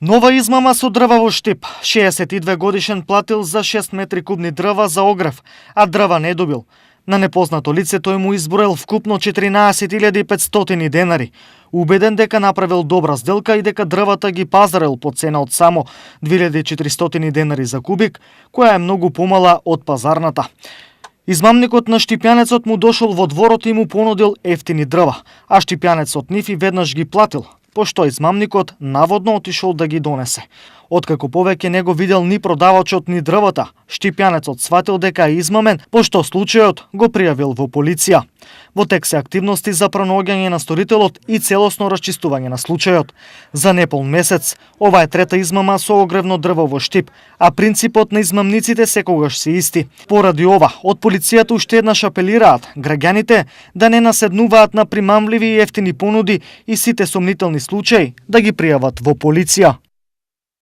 Нова измама со дрва во Штип. 62 годишен платил за 6 метри кубни дрва за огрев, а дрва не добил. На непознато лице тој му изброил вкупно 14.500 денари. Убеден дека направил добра сделка и дека дрвата ги пазарил по цена од само 2400 денари за кубик, која е многу помала од пазарната. Измамникот на Штипјанецот му дошол во дворот и му понудил ефтини дрва, а Штипјанецот нив и веднаш ги платил, пошто измамникот наводно отишол да ги донесе. Откако повеќе не го видел ни продавачот ни дрвата, Штипјанецот сватил дека е измамен, пошто случајот го пријавил во полиција. Во тек се активности за пронаоѓање на сторителот и целосно расчистување на случајот. За неполн месец, ова е трета измама со огревно дрво во Штип, а принципот на измамниците секогаш се исти. Поради ова, од полицијата уште еднаш апелираат граѓаните да не наседнуваат на примамливи и ефтини понуди и сите сомнителни случаи да ги пријават во полиција.